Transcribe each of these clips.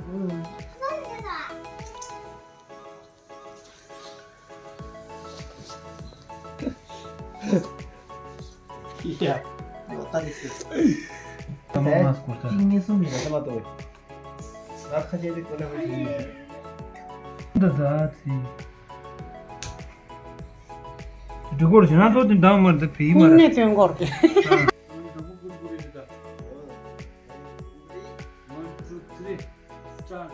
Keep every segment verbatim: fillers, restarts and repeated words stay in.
ཡ། ལོ་ལྟར་རེ་ཞིག་ད་མ་མ་སྐོར་ད། གཅིག་གཉིས་གསུམ་ཡིན་ན་ད་མ་གཏོགས། ང་ཁ་ཆེ་རེ་ཀོ་ལེ་བ་ཞིག་ཡིན། ད་ད་ཚི། འདི་སྐོར་ཞེ་ན་ཐོག་དེ་འདང་མར་ད་བེའི་མ་ར། ཀུན་ནས་དོན་སྐོར་གྱི། One, two, three, start.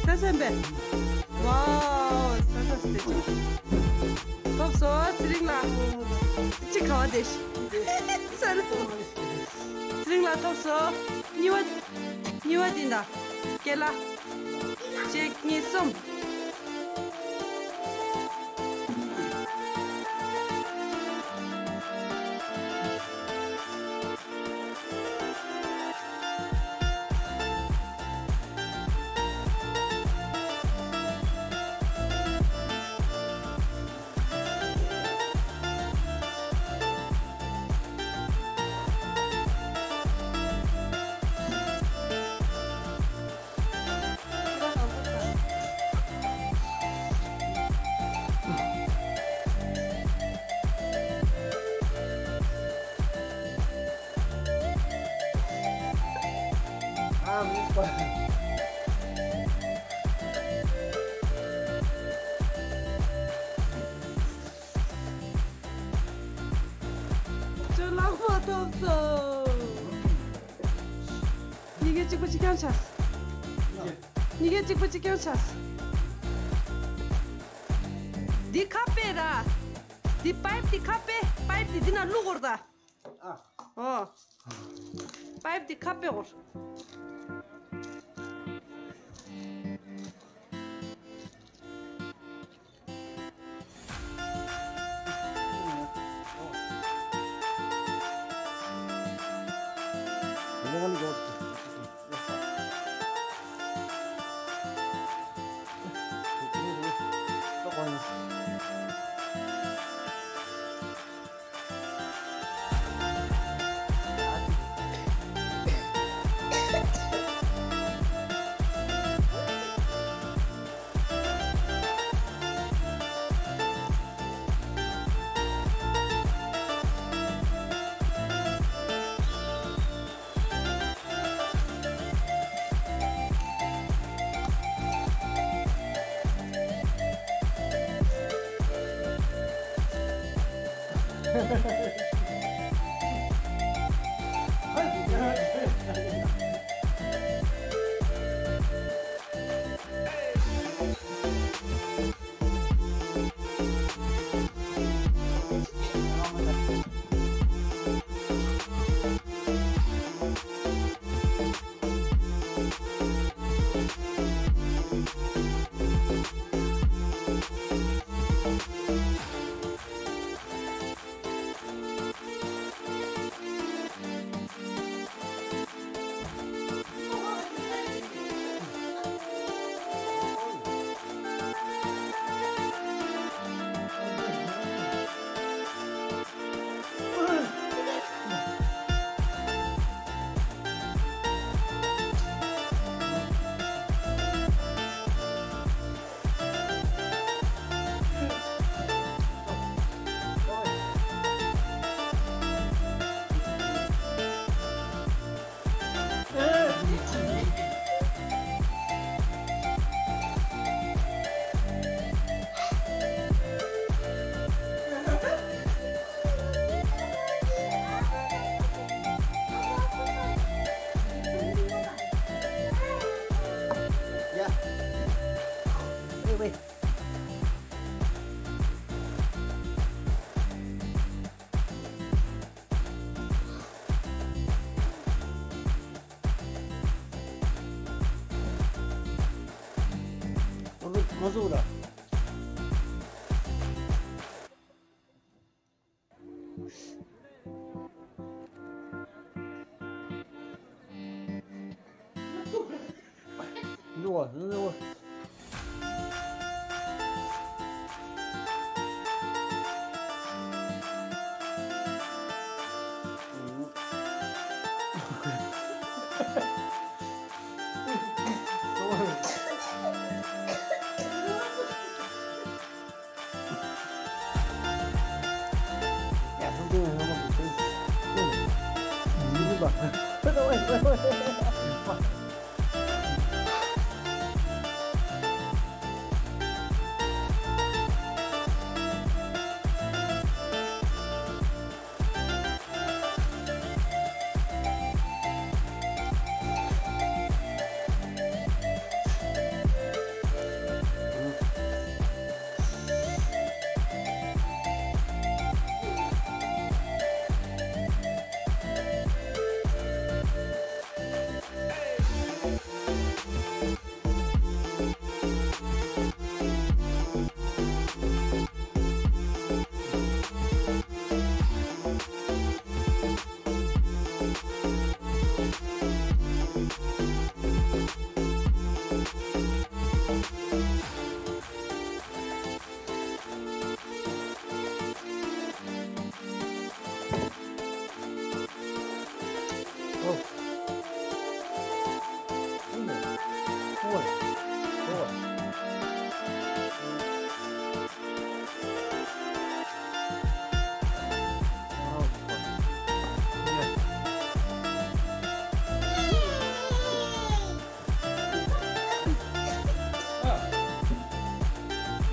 ས་སེམས་པས། ཝའོ། ས་ས་སྟེ་ཅོ། ཐོབ་སོ་ཚེ་རིང་ལགས། ཅི་ག་བ་དེ་ཤི། ས་རུ། ཚེ་རིང་ལགས་ཐོབ་སོ། གཉིས་པ། གཉིས་པ་འདི་འདྲ། སྐེ་ལ། གཅིག་གཉིས་གསུམ། ཁྱོད་ལག་པ་ཐོབ་སོང་། གཉིས་ཀའི་གཅིག་པ་གཅིག་རྐྱང་ཆགས། གཉིས་ཀའི་གཅིག་པ་གཅིག་རྐྱང་ཆགས། འདི་ཁ་ཕྱེ་ར། འདི་པའིབ་འདི་ཁ་ཕྱེ། པའིབ་འདི་འདི་ན་བླུག་དགོས་རེད་ད། ཨ། ཨོ། པའིབ་འདི་ཁ་ཕྱེ་དགོས།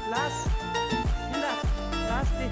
Last. Hinda. Last day.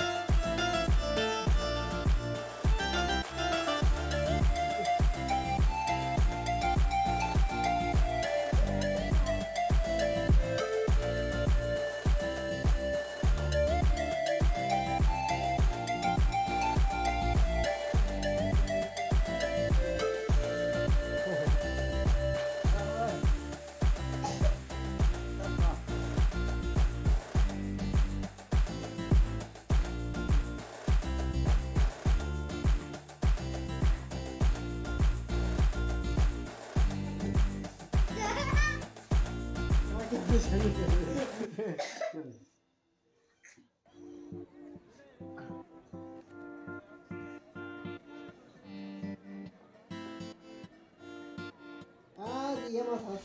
ཨ་ཙི་ཡ་མ་ཐག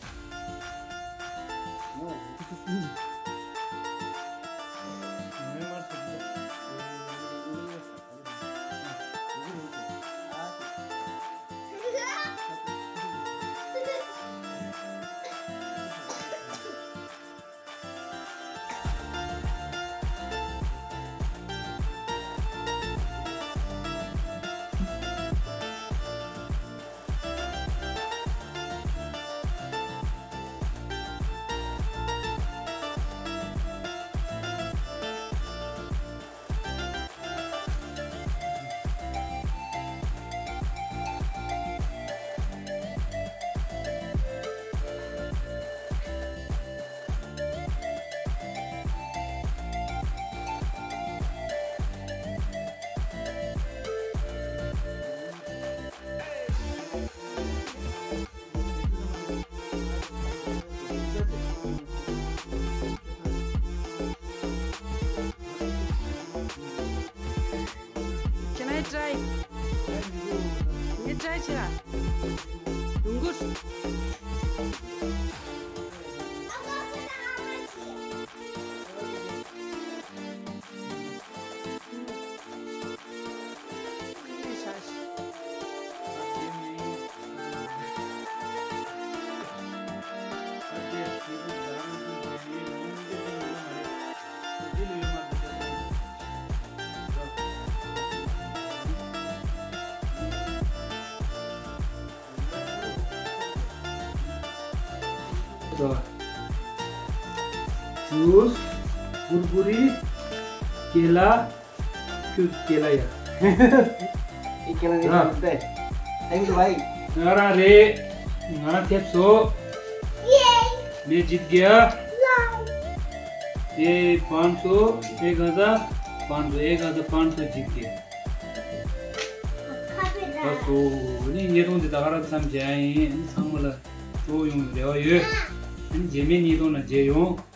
Can I try? Can you try, Chira? Dungus. Juice, kurkure, kela, cute kela ya. ये केला नहीं हाँ। खाते। Thank you भाई। ང་རང་རེད། ང་རང་ཐེབས་སོ། मैं जीत गया। ये पाँच सौ, एक हज़ार पाँच सौ, एक हज़ार पाँच सौ जीत गया। ད་སོ་ནི་ཉེས་རྡུང་འདི་ད་ག་རང་མཚམས་བྱས་ཡིན། ཚང་མ་ལ་སྤྲོ་ཡོང་རེ་བ་ཡོད། ཨ་ནི་རྗེས་མའི་ཉེས་རྡུང་ལ་མཇལ་ཡོང་།